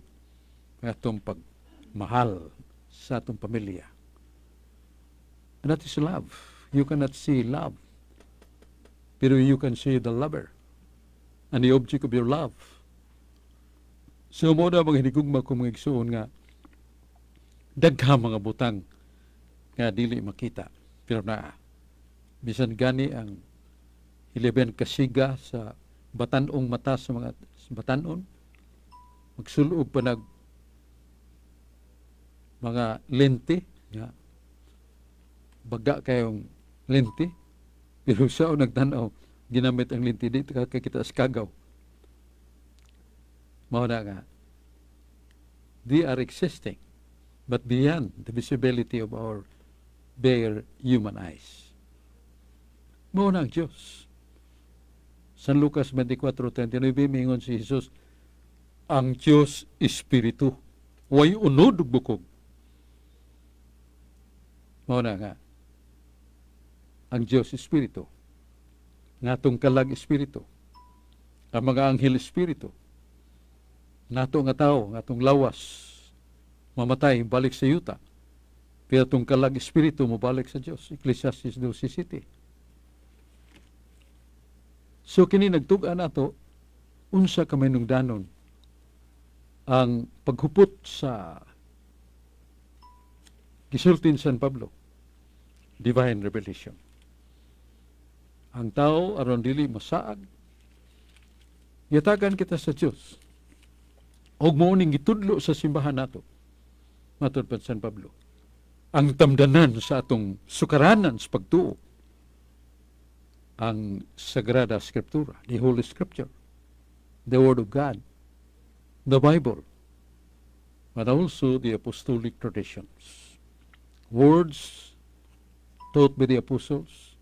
ng atong pagmahal sa atong pamilya. And that is love. You cannot see love, pero you can see the lover and the object of your love. So mao na, mga hinigugma ko mga igsuon, nga daghang mga butang nga dili makita pero naa. Bisan gani ang 11 kasiga sa batanong mata sa mga batanon, magsulob pa nag mga lente nga baga kayong lente, pero sa nagtanaw ginamit ang lente, di ka kita sa kagaw. Mao na nga they are existing but beyond the visibility of our bare human eyes. Mao na ang Diyos. San Lucas 24:39, mingon si Jesus, "Ang Diyos Espiritu, way unod ug bukog." Mao na nga ang Diyos Espiritu. Ngatong kalag Espiritu. Ang mga anghel, Espiritu. Nato nga tao, ngatong lawas, mamatay, balik sa yuta. Pero itong kalag Espiritu, mobalik sa Diyos. Ecclesiastes 12:7. So kini nagtug-an nato unsa ka mahinungdanon ang paghupot sa gisulti ni San Pablo, divine revelation. Ang tao, aron dili masaag, gitagan kita sa Dios og mao ning gitudlo sa simbahan nato. Matod pa San Pablo, ang tamdanan sa atong sukaranan sa pagtuo ang Sagrada Scriptura, the Holy Scripture, the Word of God, the Bible, but also the apostolic traditions. Words taught by the apostles,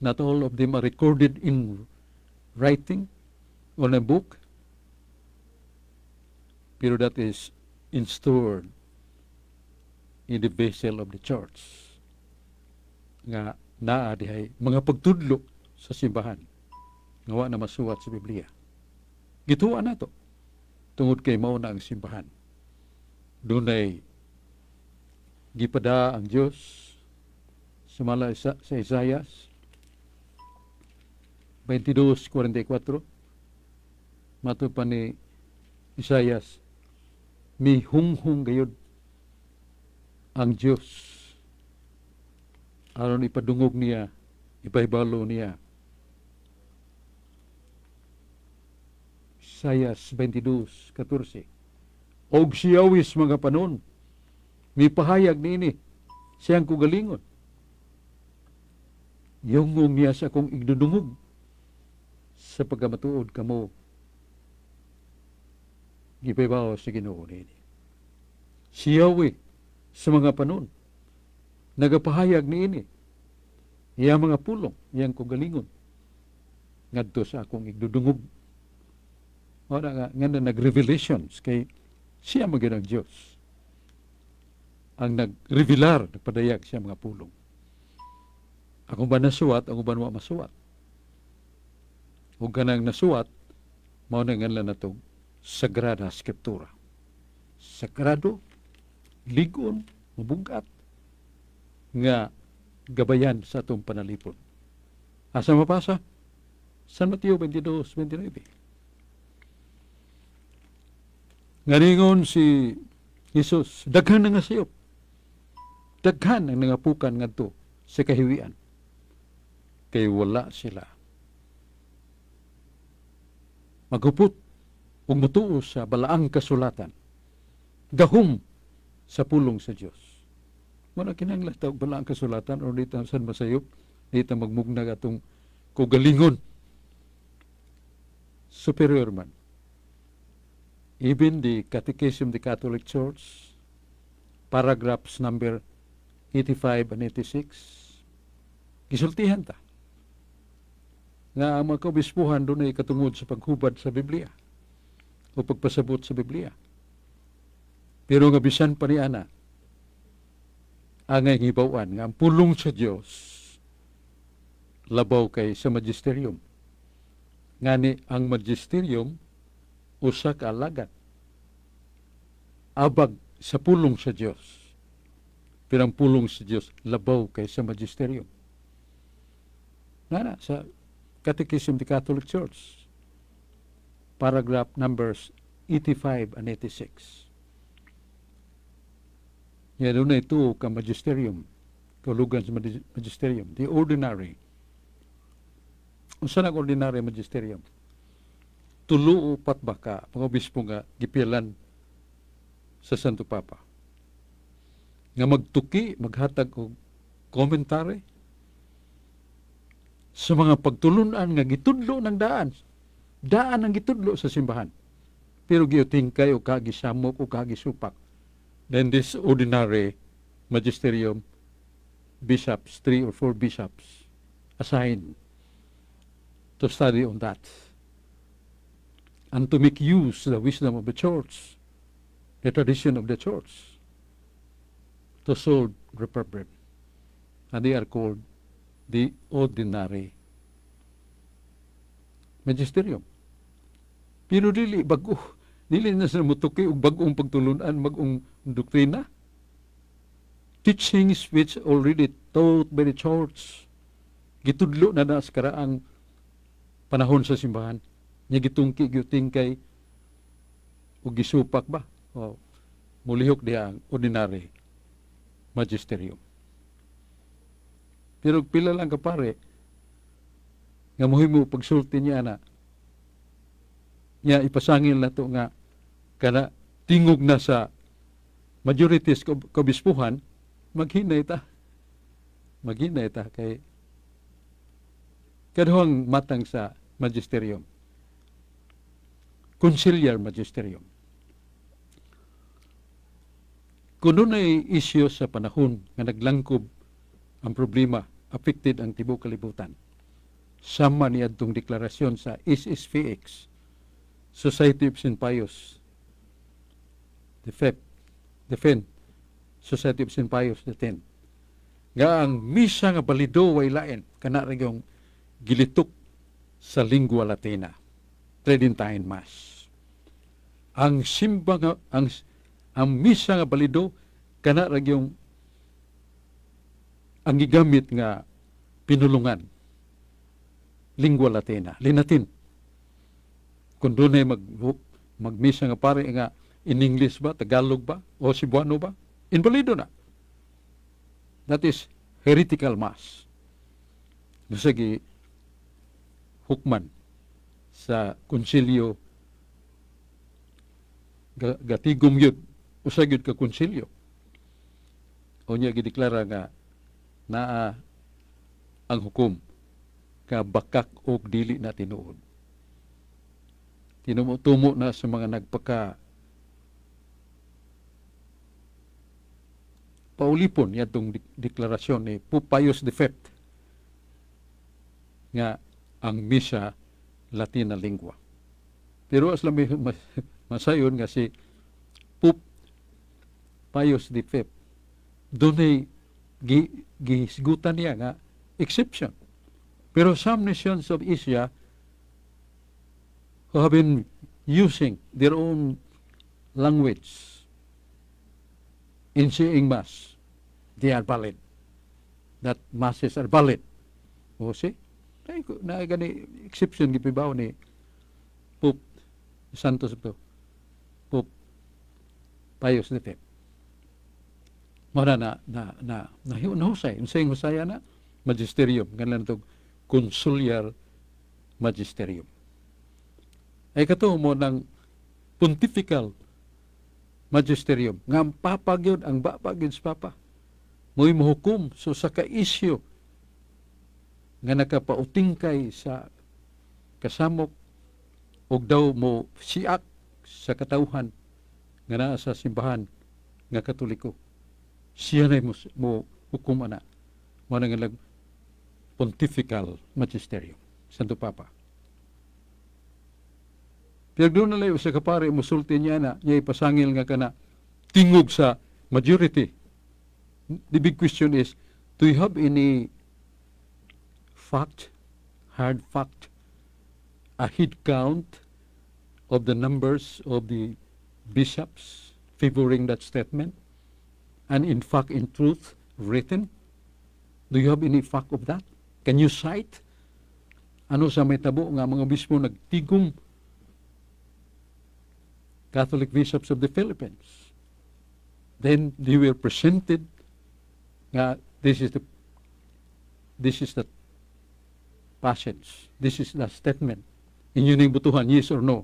not all of them are recorded in writing on a book, pero that is installed in the vessel of the church nga naa dihay mga pagtudlo sa simbahan nga wa na masuwat sa Biblia. Gituan nato tungod kay mao na ang simbahan. Dunay gipada ang Dios sumala sa Isaias 22:44. Matud pa ni Isaias, mihunghong gayud ang Dios aron ipadungog niya, ipahibalo niya. Isaias 22:14, "Og siyawis mga panon, mipahayag niini siyang kugalingon. Yungong niya sa akong igdudungog sa pagkamatuod kamo." Gipahibaw sa Ginoo niini. Si Yahweh Sa mga panon, nagapahayag niini iyang mga pulong, iyang kugalingon ngadto sa akong igdudungog. Wala nga nga na nag-revelations kay siya man gyud ang Dios ang nag-revelar, nagpadayag siya mga pulong. Ang uban nasuwat, ang uban wa masuwat. Ug kanang nasuwat, mao na nganlan natong Sagrada Scriptura. Sagrado, ligon, mabugat, nga gabayan sa atong panalipod. Asa mapasa? San Mateo 22:29. Nganingon si Jesus, daghan na nga sayop. Daghan ang nangapukan ngadto sa kahiwian. Kay wala sila maghupot ug mutuo sa balaang kasulatan. Gahom sa pulong sa Dios. Wala kinahanglan ta og balaang kasulatan or dita san masayop, dita magmugnag atong kugalingon. Superior man. Even the Catechism of the Catholic Church, paragraphs number 85 and 86, gisultihan ta nga ang mga kaobispuhan dunay katungod sa paghubad sa Biblia o pagpasabot sa Biblia. Pero nga bisan pa ni ana, angay ngibaw-an nga ang pulong sa Dios labaw kay sa magisterium. Ngani ang magisterium usa ka alagad abag sa pulong sa Dios. Pero ang pulong sa Dios labaw kay sa magisterium. Ngana sa Catechism of the Catholic Church, paragraph numbers 85 and 86. Ya dunay tuo ka magisterium, kaulugan sa magisterium, the ordinary. Unsa nang ordinary magisterium? Tulo o upat ba ka mga obispo nga gipilan sa Santo Papa nga magtuki, maghatag og commentary sa mga pagtulunan nga gitudlo ng daan. Daan ang gitudlo sa simbahan. Pero giutingkay o kagisamok o kagisupak. Then this ordinary magisterium, bishops, three or four bishops, assigned to study on that and to make use the wisdom of the church, the tradition of the church, to solve the problem. And they are called the ordinary magisterium. Pero dili bago, dili na sila mutuki og bag-ong pagtulunan, bag-ong doktrina. Teachings which already taught by the church. Gitudlo na na sa karaang panahon sa simbahan. Nya gitungki, gitingkay ug gisupak ba? O, mulihok diha ang ordinary magisterium. Pero pila lang ka pare nga mohimo pagsulti niya na niya ipasangil na to nga kana tingog na sa majorities kabispuhan, maghinay ta. Maghinay ta kay kaduhang matang sa magisterium. Conciliar magisterium. Kung dunay isyu sa panahon nga naglangkob ang problema, affected ang tibuok kalibutan. Sama ni adtong deklarasyon sa SSPX, Society of St. Pius, the Fifth, the Fifth, Society of St. Pius the Tenth. Nga ang misa nga balido way lain, kana ra yung gilitok sa lingua Latina, Tridentine Mass. Ang simba nga, ang misa nga balido, kana ra yung ang gigamit nga pinulungan, lingua Latina, Linatin. Kung dunay magmisa nga pare nga in English ba, Tagalog ba, o Cebuano ba, inbalido na. That is heretical mass. Bisag hukman sa konsilyo, gatigom yun, usa gyud ka konsilyo. O niya gideklara nga naa ang hukom ka bakak og dili na tinuod. Tinumo-tumo na sa mga nagpaka Paulipon yatong deklarasyon ni Pope Pius V nga ang misa Latina lingua. Pero as lang may masayon nga si Pope Pius V dunay gihisgutan niya nga exception. Pero some nations of Asia who have been using their own language in saying Mass, they are valid. That masses are valid. O see? Ay, na gani exception gipibaw ni Pope Santos ito. Pope Pius V. Mao na na na na na nahusay. Unsay husaya na? Magisterium. Ganun to, conciliar magisterium. Ay kato mo ng pontifical magisterium. Nga ang Papa gyud, ang baba gyud sa Papa, mo'y mohukom so sa ka-issue nga nakapautingkay sa kasamok og daw mo siak sa katawhan nga naa sa simbahan nga Katoliko. Siya na mo hukom ana. Mo na nga pontifical magisterium. Santo Papa. Pero doon na lang sa kapare, musulti niya na, niya ipasangil nga kana, tingog sa majority. The big question is, do you have any fact, hard fact, a head count of the numbers of the bishops favoring that statement? And in fact, in truth, written? Do you have any fact of that? Can you cite? Ano sa may tabo nga mga bispo nagtigom, Catholic bishops of the Philippines? Then they were presented nga this is the passage. This is the statement. Inyo ning butuhan, yes or no?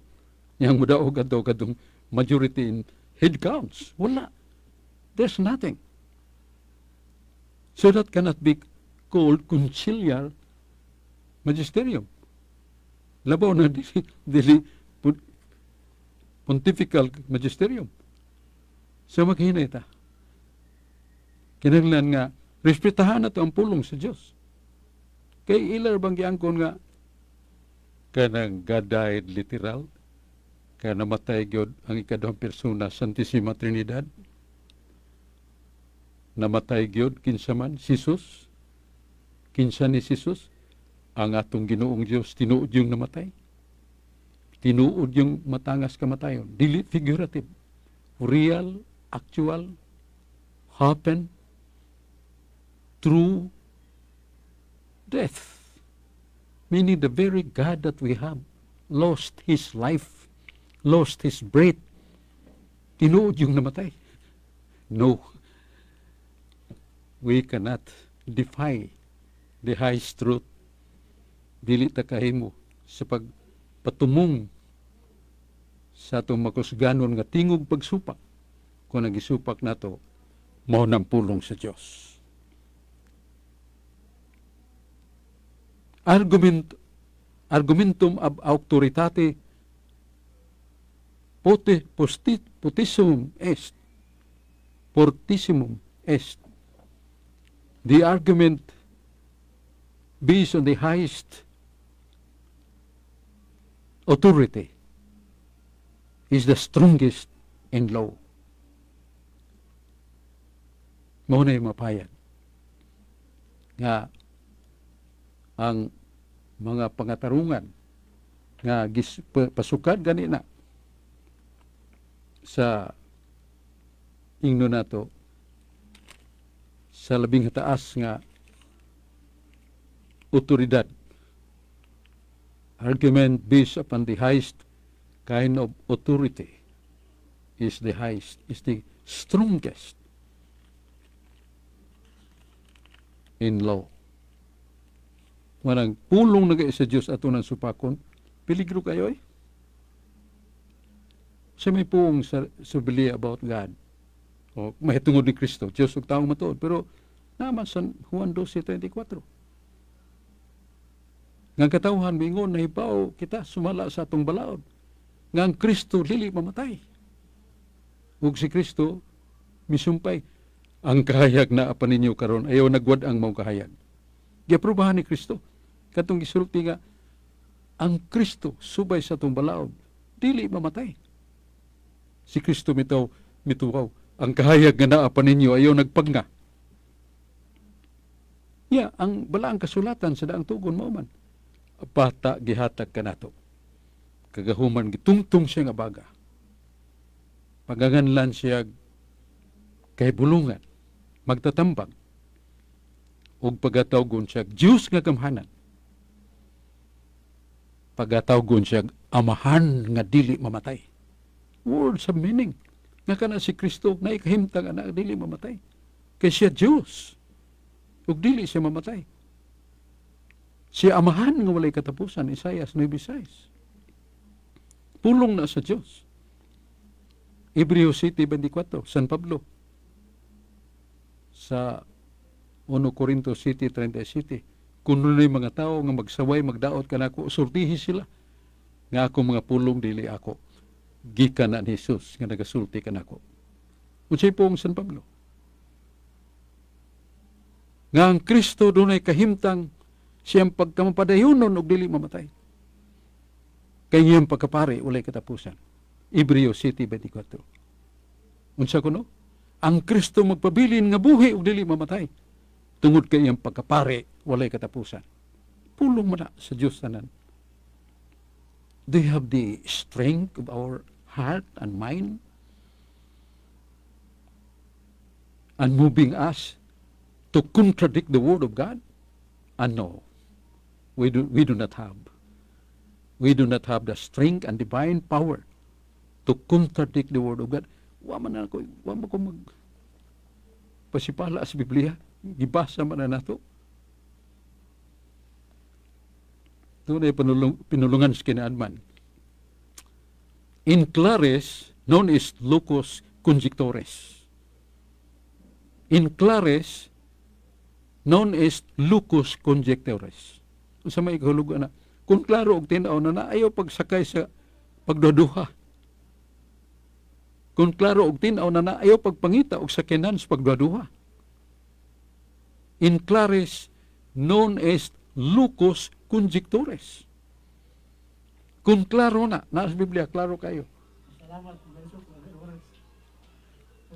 Yang mudaog adto kadtong majority in head counts. Wala. There's nothing. So that cannot be called conciliar magisterium. Labaw na dili pontifical magisterium. So maghinay ta. Kinahanglan nga respetahan nato ang pulong sa Dios. Kay ilar bang giangkon nga kanang God died literal, kaya namatay gyud ang ikaduhang persona, Santissima Trinidad, namatay gyud kinsa man si Jesus? Kinsa ni si Jesus? Ang atong Ginoong Dios, tinuod yung namatay, tinuod yung matangas kamatayon, dili figurative, real, actual, happen, true death, meaning the very God that we have lost his life, lost his breath. Tinuod yung namatay. No, we cannot defy the highest truth. Dili ta kahimo sa pagpatumong sa atong makusganon nga tingog pagsupak kung nagisupak nato mao ng pulong sa Dios. Argument argumentum ab auctoritate pote postit potissimum est, fortissimum est. The argument based on the highest authority is the strongest in law. Mao na yung mapayag nga ang mga pangatarungan nga pasukad gani na sa ingno nato sa labing taas nga otoridad. Argument based upon the highest kind of authority is the highest, is the strongest in law. Manang pulong na sa Diyos ato ng supakon, peligro kayo eh. Sa may puong sa belief about God, o mahitungod ni Kristo, Diyos ug taong matuod, pero naman sa Juan 12:24. Nga ang katawhan mingon nahibaw kita sumala sa atong balaod. Nga ang Kristo dili mamatay. Ug si Kristo misumpay. Ang kahayag naa pa ninyo karon, ayaw nagwad-ang maong kahayag. Giaprobahan ni Kristo. Katong gisulti nga ang Kristo subay sa atong balaod dili mamatay. Si Kristo mitaw mituaw, "Ang kahayag nga naa pa ninyo, ayaw nagpagna." Ya, ang balaang kasulatan sa daang tugon mao man. Bata gihatag kanato. Kagahuman gitungtong siya nga baga. Paganganlan siya Kahibulongan, Magtatambag, ug pagatawgon siya Dios nga Gamhanan. Pagatawgon siya Amahan nga dili mamatay. Words of meaning. Nga kana si Kristo na ikahimtang ana dili mamatay. Kay siya Dios. Ug dili siya mamatay. Siya Amahan nga walay katapusan, Isaias 9:6. Pulong na sa Dios. Hebreo 7:24, San Pablo. Sa 1 Corinto 7:37, kung dunay mga tao nga magsaway, magdaot kanako, sultihi sila nga ako mga pulong dili ako. Gikan na ni Jesus nga nagasulti kanako. Unsay pong San Pablo? Nga ang Kristo dunay kahimtang siyang pagkamapadayonon og dili mamatay. Kay iyang pagkapari walay katapusan. Hebreo 7:24. Unsa kuno? Ang Kristo magpabilin nga buhi ug dili mamatay. Tungod kay iyang pagkapari walay katapusan. Pulong man na sa Dios tanan. Do you have the strength of our heart and mind and moving us to contradict the word of God? And no, we do not have. We do not have the strength and divine power to contradict the word of God. Wa man ako, wa man ko mag pasipala sa Biblia. Gibasa man na nato. Doon ay pinulungan sa kinaadman. In claris non est locus conjectores. In claris non est locus conjectores. Unsa may kahulugan na? Kung klaro og tin-aw na na, ayaw pagsakay sa pagduduha. Kung klaro og tin-aw na na, ayaw pagpangita og sakyanan sa pagduduha. In claris non est locus conjectores. Kung klaro na, nasa Biblia, klaro kayo. Salamat, Bishop.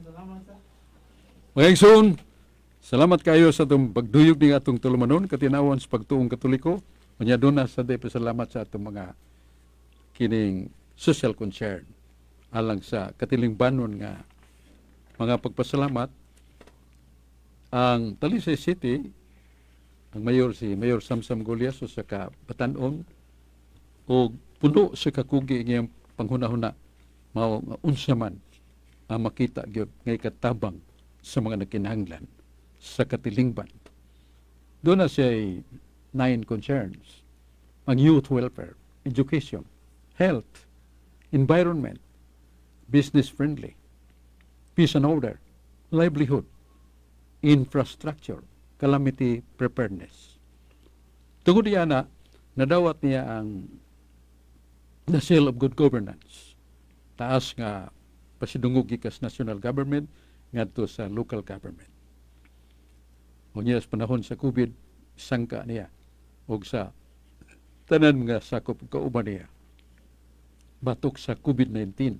Salamat sa Mga igsoon, salamat kayo sa atong pagduyog ning atong tulumanon, katinawan sa pagtuong Katoliko. Unya doon na sa day pasalamat sa atong mga kining social concern alang sa katilingbanon nga mga pagpasalamat ang Talisay City, ang mayor si Mayor Samsam Gullas sa ka batan-on o puno sa kakugi ngayong panghuna-huna mao nga unsa man ang makita gyud nga ikatabang sa mga nagkinahanglan sa katilingban. Doon na siya nine concerns. Ang youth welfare, education, health, environment, business friendly, peace and order, livelihood, infrastructure, calamity preparedness. Tungod diya na, nadawat niya ang the seal of good governance. Taas nga pasidungog gikas national government ngadto sa local government. Unya sa panahon sa COVID, sangka niya og sa tanan nga sakop kauban niya batok sa COVID-19,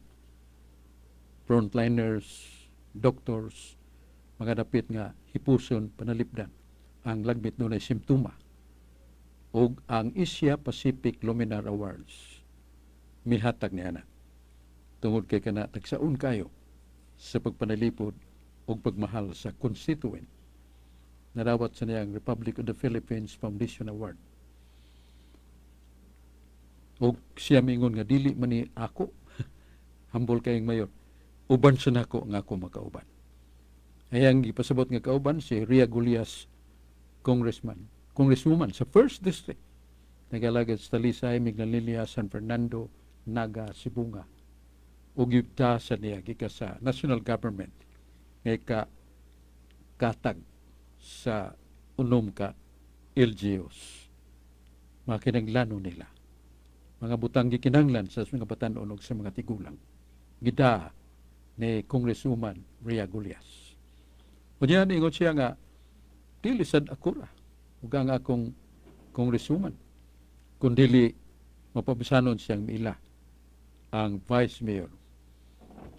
frontliners, doctors, mga dapit nga hipuson, panalipdan ang lagmit dunay simptoma, ug ang Asia Pacific Luminar Awards mihatag niya na tungod kay kana tagsaon kayo sa pagpanalipod ug pagmahal sa constituent. Nadawat sa niyang Republic of the Philippines Foundation Award. Ug siya mingon nga dili man ni ako, humble kayong mayor, uban sa nako nga ako makauban. Ayang gipasabot nga kauban si Ria Gullas, congressman, congresswoman sa first district. Nagalagad sa Talisay, Minglanilla, San Fernando, Naga, Sibonga. Ug yugta sa niya gikan sa national government nga ika katag sa unom ka LGUs. Mga kinanglano nila. Mga butang gikinanglan sa mga batan-on ug sa mga tigulang. Gida ni Congresswoman Ria Gullas. Unya ingon siya nga dili sad ako ra ug ang akong congresswoman kun dili mapabisanon siyang miila ang Vice Mayor,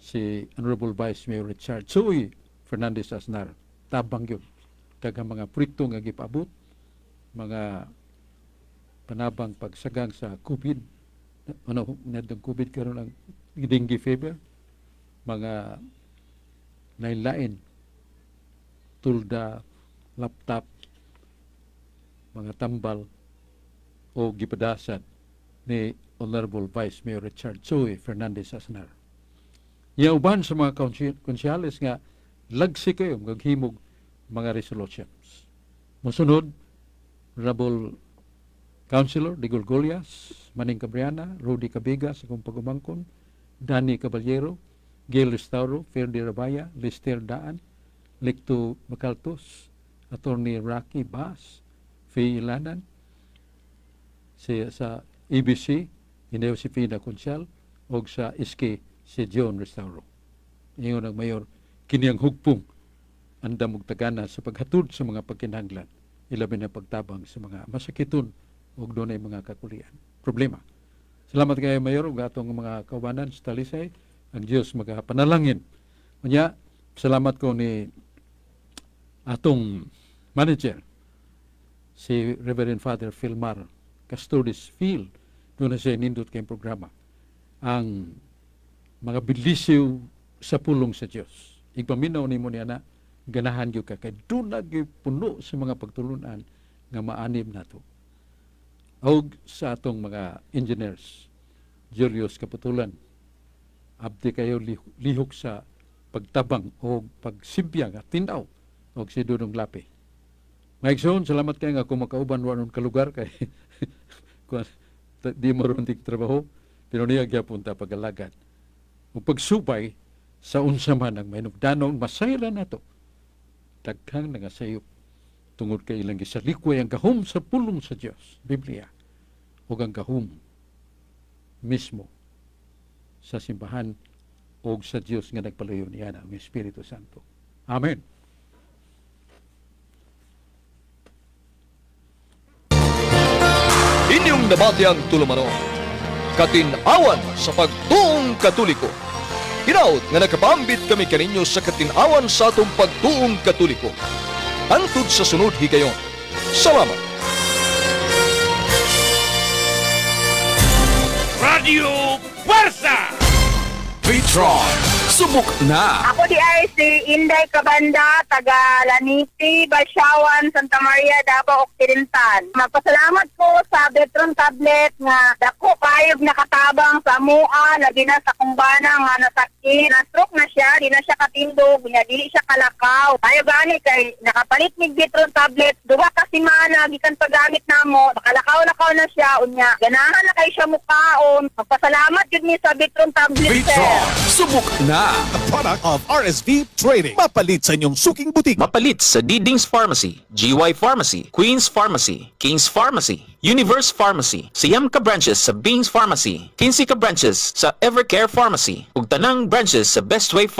si Honorable Vice Mayor Richard Zoe Fernandez Aznar. Tabang yun kag ang mga proyekto nga gipaabot, mga panabang pagsagang sa COVID, ano nadong COVID karon, ang dengue fever, mga lain-lain, tulda, laptop, mga tambal o gipadasan ni Honorable Vice Mayor Richard Zoe Fernandez Aznar. Niya uban sa mga konsyales nga lagsi kayo maghimog mga resolutions. Mosunod, Honorable Councilor Digol Golias, Maning Cabriana, Rudy Cabiga sa akong pagumangkon, Danny Caballero, Gil Restauro, Ferdi Rabaya, Lister Daan, Licto Macaltos, Attorney Rocky Bass, Faye Ilanan, si, sa ABC, Ineo si Pina Conchal, og sa SK si John Restauro. Ingon ang mayor, kini ang hugpong andam og tagana sa paghatod sa mga pagkinahanglan, ilabi na pagtabang sa mga masakiton ug dunay mga kakulian. Problema. Salamat kayo, Mayor, ug atong mga kaubanan sa Talisay. Ang Dios magapanalangin. Unya, salamat ko ni atong manager, si Reverend Father Philmar Castrodis Phil. Doon na siya nindot kayong programa. Ang mga bilisiw sa pulong sa Dios. Igpaminaw nimo niya na ganahan gyud ka kay doon na gyud puno sa mga pagtulunan nga maanim nato. Og sa atong mga engineers, Julius Kaputulan, abdi kayo lihok sa pagtabang o pagsibya nga tinaw og si Dudong Lapi. Mga igsoon, salamat kayo nga kung makauban wa nun kalugar kay kuan, di mo ron dig trabaho, pero niya gyapon ta pagalagad ug pagsubay sa unsa man ang mahinugdanon masayran nato. Daghang nangasayop tungod kay ilang gisalikway ang gahom sa pulong sa Dios, Biblia, ug ang gahom mismo sa simbahan og sa Dios nga nagpaluyo niya, ang Espiritu Santo. Amen. Inyong nabati ang tulumanon, Katinawan sa Pagtuong Katoliko. Hinaut nga nakapambit kami kaninyo sa katinawan sa atong pagtuong Katoliko. Hangtod sa sunod higayon. Salamat. Radio Fuerza! Petron, subok na! Ako di ay si Inday Kabanda, taga Laniti, Basyawan, Santa Maria, Davao Occidental. Magpasalamat ko sa Betron Tablet nga dako kayog nakatabang sa mua, labi na sa kumbana nga nasakit. Na-stroke na siya, di na siya katindog, nya dili siya kalakaw. Tayo gani kay nakapalit mig Betron Tablet, 2 ka semana gikan paggamit namo, nakalakaw-lakaw na siya, unya ganahan na kay siya mukaon. Magpasalamat jud mi sa Betron Tablet, sir. Petron, subok na! A product of RSV Trading. Mapalit sa inyong suking butik. Mapalit sa Diding's Pharmacy, GY Pharmacy, Queen's Pharmacy, King's Pharmacy, Universe Pharmacy, siyam ka branches sa Bing's Pharmacy, 15 ka branches sa Evercare Pharmacy, ug tanang branches sa Bestway Pharmacy.